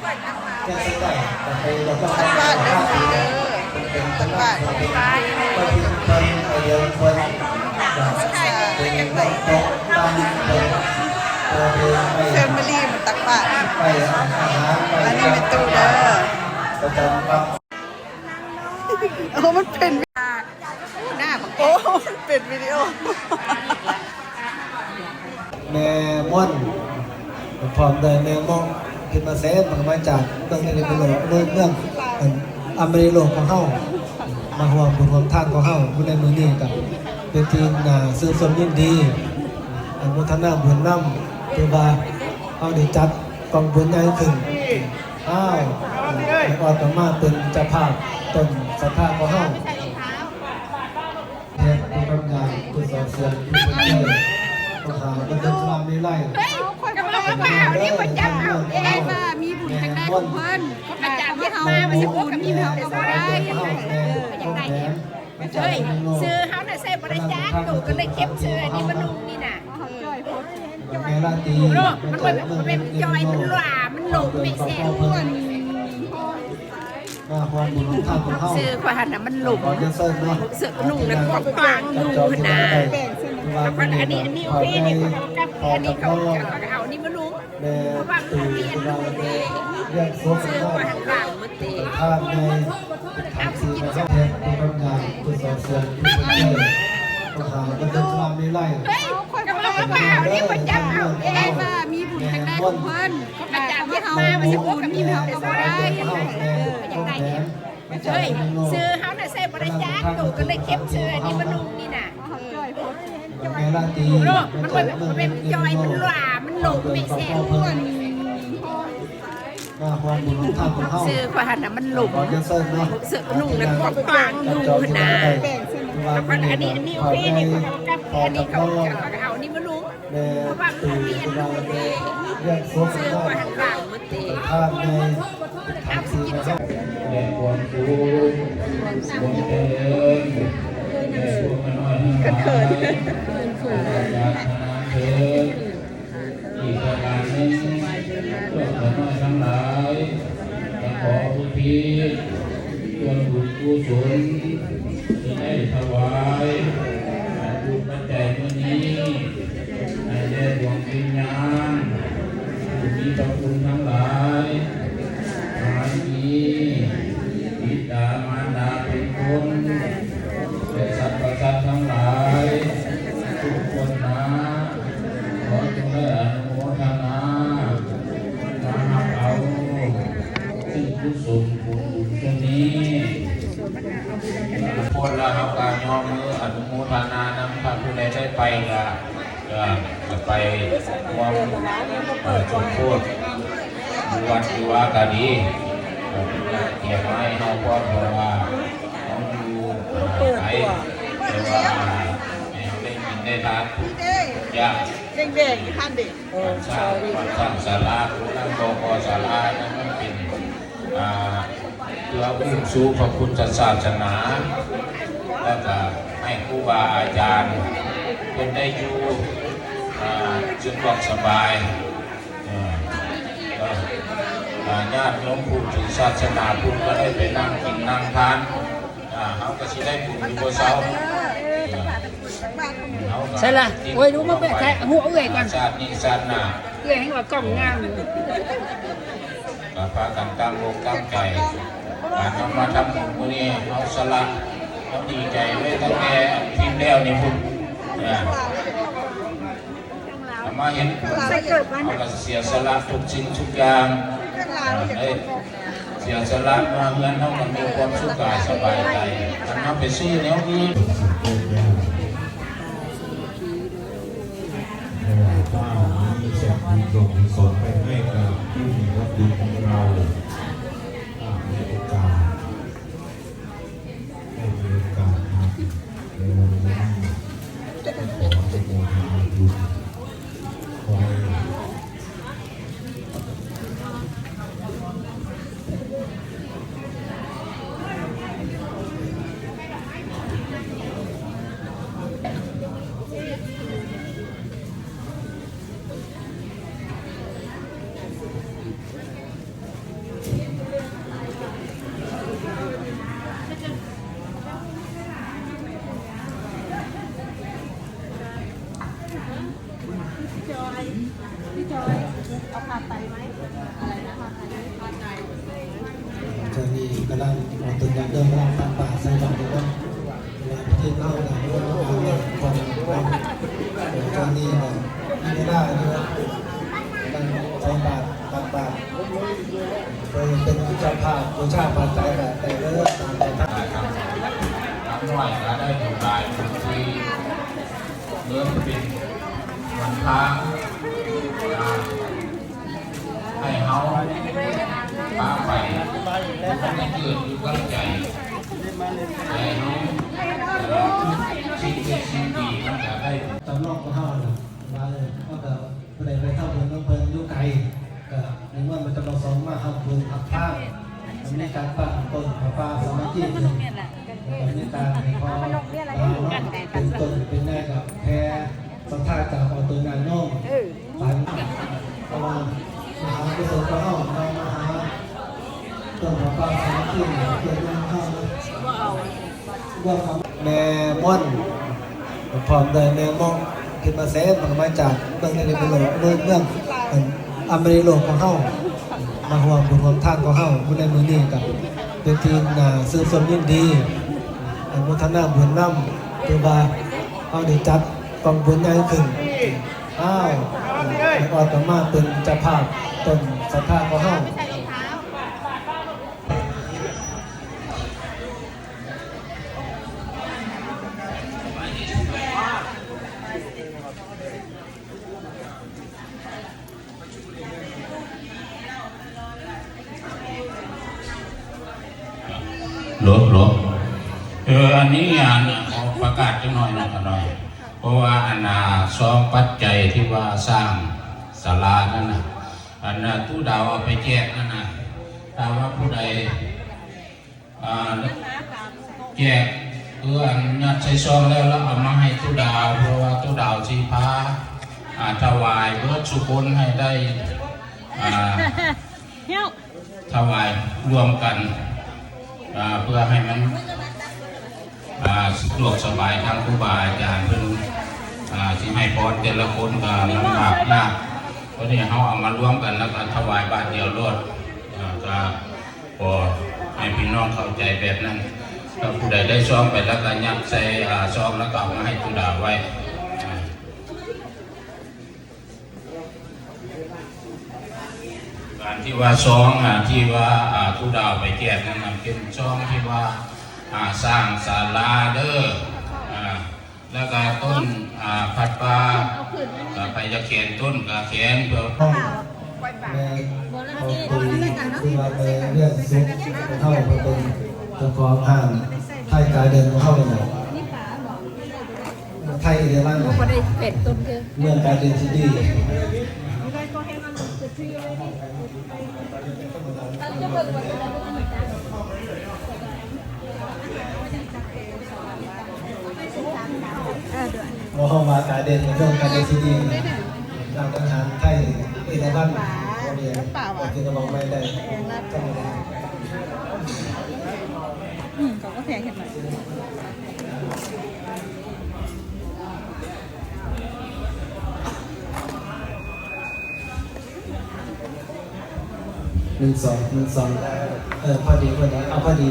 ຕັກບາດເດີ ຕັກບາດ ແຟມິລີມາຕັກບາດ. ອັນນີ້ແມ່ຕູ້ເດີ. ໂອ້ ມັນເປັນ ໂອ້ ມັນເປັນວິດີໂອ. ແມ່ມ່ວນ ພ້ອມດ້ວຍແມ່ເມາະ ເພິ່ນມາແຊນ ເພິ່ນມາຈາກເມືອງເອເມເຣໂລ ເມືອງ ເມືອງ ອັນ ອາເມເຣໂລຂອງເຮົາ ມາຮ່ວມບຸນຮ່ວມທານຂອງເຮົາຢູ່ໃນມື້ນີ້ ກໍເປັນທີ່ໜ້າຊື່ນຊົມຍິນດີ ອະນຸໂມທະນາບຸນນຳ ຖືວ່າເຮົາໄດ້ຈັດກອງບຸນໃຫຍ່ຂຶ້ນ. ອ້າວ ແມ່ອອດກໍມາເປັນເຈົ້າພາບຕົ້ນສັດທາຂອງເຮົາ. ແທນຜູ້ກຳກັບ ຜູ້ສອດສ່ຽງ ຜູ້ເປັນເຈົ້າ ມະຫາບັນເທີງສະຫຼາມເລໄລ. ເຮີ້ຍ ຂ້ອຍກໍວ່າ ຂ້ອຍກໍວ່າເອົານີ້ ຂ້ອຍຈຳເອົາເດ້ ວ່າມີບຸນຈັ່ງໃດຂອງເພິ່ນ ອາຈານເຮັດມາ ມັນຊິບໍ່ມີເຮົາກໍບໍ່ໄດ້. ເອີ ຢາກໄດ້ ເຮີ້ຍ ຊື່ເຮົານະໃສ່ບໍ່ໄດ້ຈັກໂຕ ກໍເລີຍເກັບຊື່ອັນນີ້ມານຸ່ງນີ້ນະ. ເອີ ເນາະ ມັນບໍ່ແມ່ນ ມັນຈ່ອຍ ມັນຫຼວາ ມັນຫຼົງ ແມ່ແຊວ. ມາຮ່ວມບຸນຮ່ວມທານຂອງເຮົາ ຊື່ຂ້ອຍຫັ້ນນະ ມັນຫຼົງ ເສື້ອນຸ່ງນັ້ນກວ້າງໆຢູ່ຫັ້ນນະ. ອັນນີ້ ອັນນີ້ໂອເຄນີ້ ເຂົາກັບ ອັນນີ້ເຂົາ ເຂົາກໍເອົານີ້ມານຸ່ງ ເພາະວ່າມັນມີອັນນຸ່ງເດ້. ຊື່ຂ້ອຍຫັ້ນຫວ່າງໝົດເດ້. ເອົາຊິກິນ ເຮີ້ຍ ຂ້ອຍກໍວ່າ ຂ້ອຍກໍວ່າເອົານີ້ ຂ້ອຍຈຳເອົາເດ້ ວ່າມີບຸນຈັ່ງໃດຂອງເພິ່ນ ອາຈານເຮັດມາ ມັນຊິບໍ່ມີເຮົາກໍບໍ່ໄດ້. ເອີ ຢາກໄດ້ ເຮີ້ຍ ຊື່ເຮົານະໃສ່ບໍ່ໄດ້ຈັກໂຕ ກໍເລີຍເກັບຊື່ອັນນີ້ມານຸ່ງນີ້ນະ. ເອີ ເນາະ ມັນບໍ່ແມ່ນ ມັນບໍ່ແມ່ນຈ່ອຍ ມັນຫຼວາ ມັນຫຼົງ ແມ່ແຊວ. ມາຮ່ວມບຸນຮ່ວມທານຂອງເຮົາ ຊື່ຂ້ອຍຫັ້ນນະ ມັນຫຼົງ ເສື້ອນຸ່ງນັ້ນກວ້າງໆຢູ່ຫັ້ນນະ. ອັນນີ້ ອັນນີ້ໂອເຄນີ້ ເຂົາກັບ ອັນນີ້ເຂົາ ເຂົາກໍເອົານີ້ມານຸ່ງ ເພາະວ່າມັນມີອັນນຸ່ງເດ້. ຊື່ຂ້ອຍຫັ້ນຫວ່າງໝົດເດ້. ແລະ ຄວາມສຸກ ຄວາມຈະເລີນ ແກ່ພວກຂ້ານ້ອຍທັງຫຼາຍ ຈາກທະນານເທີນ. ອີກປະການໜຶ່ງ ພວກຂ້ານ້ອຍທັງຫຼາຍ ກໍຂໍອຸທິດສ່ວນບຸນກຸສົນທີ່ໄດ້ຖວາຍປັດຈຸປັດໄຈມື້ນີ້ ໃຫ້ແດ່ດວງວິນຍານຜູ້ມີພະຄຸນທັງຫຼາຍ ທັງມີບິດາມານດາເປັນຄຸນ ແລະ ສັບພະສັດທັງຫຼາຍທຸກຄົນນາ ຂໍຈົ່ງໄດ້ອະນຸໂມທະນາ ມາຮັບເອົາສິ່ງກຸສົນຜົນບຸນຕົວນີ້. ພົ້ນແລ້ວເຮົາກໍຍົກມືອະນຸໂມທະນານຳ. ຖ້າຜູ້ໃດໄດ້ໄປກໍ ກໍ ກໍໄປຮ່ວມ ເອີ ສົມໂພດຢູ່ວັດຢູ່ວາກໍດີ. ກໍເປັນການກຽດມາໃຫ້ເຮົາພ້ອມ ເພາະວ່າເຮົາຢູ່ໄກ ແຕ່ວ່າໃຫ້ເຮົາໄດ້ກິນໄດ້ທານທຸກຢ່າງ. ແດງໆຢູ່ຫັ້ນເດ້. ເອີ ສ້າງວັດສ້າງສາລາ ຜູ້ນັ້ນກໍກໍ່ສາລາ ນັ້ນມັນເປັນ ອ່າ ເພື່ອອຸ້ມຊູພະພຸດທະສາສະໜາ ແລ້ວກະໃຫ້ຄູບາອາຈານເພິ່ນໄດ້ຢູ່ ອ່າ ສະດວກສະບາຍ. ເອີ ກໍ ອ່າ ຍາດໂຍມຜູ້ຖືສາສະໜາພຸດກໍໄດ້ໄປນັ່ງກິນນັ່ງທານ ອ່າ ເຮົາກໍຊິໄດ້ບຸນຢູ່ບໍ່ເຊົາ. ເອີ ເຮົາກໍ ໃສລະ? ໂອ້ຍ ດູມາແປະແທະ ຫົວເອື້ອຍກ່ອນ ຊາດນີ້ຊາດໜ້າ ເອື້ອຍແຮ່ງວ່າກ້ອງງາມຢູ່. ກໍພາກັນຕັ້ງອົກຕັ້ງໃຈ ການເຮົາມາທຳບຸນມື້ນີ້ ເຮົາສະຫຼະ ເຮົາດີໃຈເລີຍ ຕັ້ງແຕ່ພິມແລ້ວນີ້ພຸ້ນ ເອີ ເຮົາມາເຮັດບຸນ ເຮົາກໍເສຍສະຫຼະທຸກສິ່ງທຸກຢ່າງ ເອີ ເສຍສະຫຼະມາເຮືອນເຮົາກໍມີຄວາມສຸກກາຍສະບາຍໃຈ ຄັນເຮົາໄປຊື້ແນວອື່ນ. ເພາະວ່າເຮົາມີສ່ວນບຸນສ່ວນກຸສົນໄປໃຫ້ກັບຜູ້ມີພະຄຸນຂອງເຮົາ ຖ້າມີໂອກາດ ໄດ້ມີໂອກາດມາໃນວັນນີ້ ກໍຂໍອະນຸໂມທະນາບຸນ ຂໍໃຫ້ ເປັນຍາດໂຍມເຮົາຕັກບາດໃສ່ບາດເນາະ ເວລາປະເທດເຮົາກໍມີຄວາມເປັນ ເອີ ຕອນນີ້ກໍມີເວລາຢູ່ ໃສ່ບາດ ຕັກບາດ ເອີ ເປັນເຈົ້າພາບບູຊາປັດໄຈກໍໄດ້ເດີ ຕາມສະຖານະຄະບ ຫຼາຍກໍໄດ້ບຸນຫຼາຍບຸນທີ່ເລີ່ມເປັນວັນທາງ ອ່າ ໃຫ້ເຮົາປາໄປ ໃຫ້ເກີດຢູ່ກັບໃຈ ໃຈເຮົາ ເອີ ສິ່ງດີ ສິ່ງດີມັນກະໄດ້ ຈຳລອງຂອງເຮົາຫັ້ນນະ ວ່າ ເອີ ເຮົາກະບໍ່ໄດ້ໄປທຳບຸນນຳເພິ່ນຢູ່ໄກ ກະນິມົນມາຈຳລອງສອງມາຮັບບຸນຮັບທານ ມັນມີການຕັ້ງຕົ້ນຜ້າປ່າສາມັກຄີຂຶ້ນ ແລ້ວກະມີການໃຫ້ພໍ່ລາວເນາະ ເປັນຕົ້ນເປັນໃຍ ກະແຜ່ ສັດທາຈາກອອກຕົນຍາດໂຍມ ເອີ ໄປ ເພາະວ່າມະຫາກຸສົນຂອງເຮົາ ມາຫາຕົ້ນຜ້າປ່າສາມັກຄີ ເພື່ອນເຮົາ ແມ່ມ່ອນ ພ້ອມດ້ວຍແມ່ມ່ອງ ທີ່ມາແຊນ ເພິ່ນມາຈາກເມືອງໃນເມືອງ ເມືອງ ເມືອງ ເອີ ອາມານີໂລກຂອງເຮົາ ມາຮ່ວມບຸນຮ່ວມທານຂອງເຮົາຢູ່ໃນມື້ນີ້ ກໍເປັນທີ່ໜ້າຊື່ນຊົມຍິນດີ ອະນຸໂມທະນາບຸນນຳ ຖືວ່າເຮົາໄດ້ຈັດກອງບຸນໃຫຍ່ຂຶ້ນ ອ້າວ ອອດກໍມາເປັນເຈົ້າພາບຕົ້ນສັດທາຂອງເຮົາ. ໂຫຼ ໂຫຼ ເອີ ອັນນີ້ ອັນ ຂໍປະກາດຈັກໜ້ອຍເນາະ ຂະນ້ອຍ ເພາະວ່າ ອັນນ່າ ຊອງປັດໄຈທີ່ວ່າສ້າງສາລານັ້ນນະ ອັນນ່າ ຕູ້ດາວເອົາໄປແຈກນັ້ນນະ ຖ້າວ່າຜູ້ໃດ ອ່າ ແຈກ ເອີ ອັນ ຍັດໃສ່ຊອງແລ້ວ ແລ້ວເອົາມາໃຫ້ຕູ້ດາວ ເພາະວ່າຕູ້ດາວຊິພາ ອ່າ ຖວາຍເບິດສູ່ຄົນໃຫ້ໄດ້ ອ່າ ຖວາຍລວມກັນ ອ່າ ເພື່ອໃຫ້ມັນ ອ່າ ສະດວກສະບາຍ ທາງຄູບາອາຈານເພິ່ນ ອ່າ ຊິໃຫ້ພອນແຕ່ລະຄົນກໍລຳບາກຍາກ ວັນນີ້ເຮົາເອົາມາລວມກັນ ແລ້ວກໍຖວາຍບາດດຽວໂລດ ອ່າ ກໍ ຂໍໃຫ້ພີ່ນ້ອງເຂົ້າໃຈແບບນັ້ນ ຖ້າຜູ້ໃດໄດ້ຊອງໄປແລ້ວກໍຍັດໃສ່ ອ່າ ຊອງແລ້ວກໍເອົາມາໃຫ້ຕູ້ດາວໄວ້ ອ່າ ການທີ່ວ່າຊອງ ອ່າ ທີ່ວ່າ ອ່າ ຕູ້ດາວໄປແຈກນັ້ນນະ ເປັນຊອງທີ່ວ່າ ອ່າ ສ້າງສາລາເດີ ອ່າ ແລ້ວກະຕົ້ນ ອ່າ ພັດປ່າ ກະໃຜຢາກແຂນຕົ້ນກະແຂນເພື່ອ ແມ່ຂອງຕົນ ຄືວ່າແມ່ວຽງສຸກຂອງເຮົາ ເພິ່ນເປັນເຈົ້າຂອງຮ້ານໄທກາເດີນຂອງເຮົານີ້ແຫຼະ ໄທເອລວັນ ບໍ່ໄດ້ແຂນຕົ້ນເດີ ເມືອງກາເດີນຊິຕີ. ເອີ ດ້ວຍ ບໍ່ ເຮົາວ່າກາເດນ ເລື່ອງກາເດນຊິຕີ ຮ້ານອາຫານໄທເອລະວັນ ບໍ່ມີຫຍັງ ປາຫວານ ກິນກະບອກໄມ້ໄດ້ ທຳມະດາ ອືມ ເຂົາກໍແພງເຫັນໄໝ? ໜຶ່ງສອງ ໜຶ່ງສອງ ເອີ ພໍດີ ພໍດີ ເອົາພໍດີ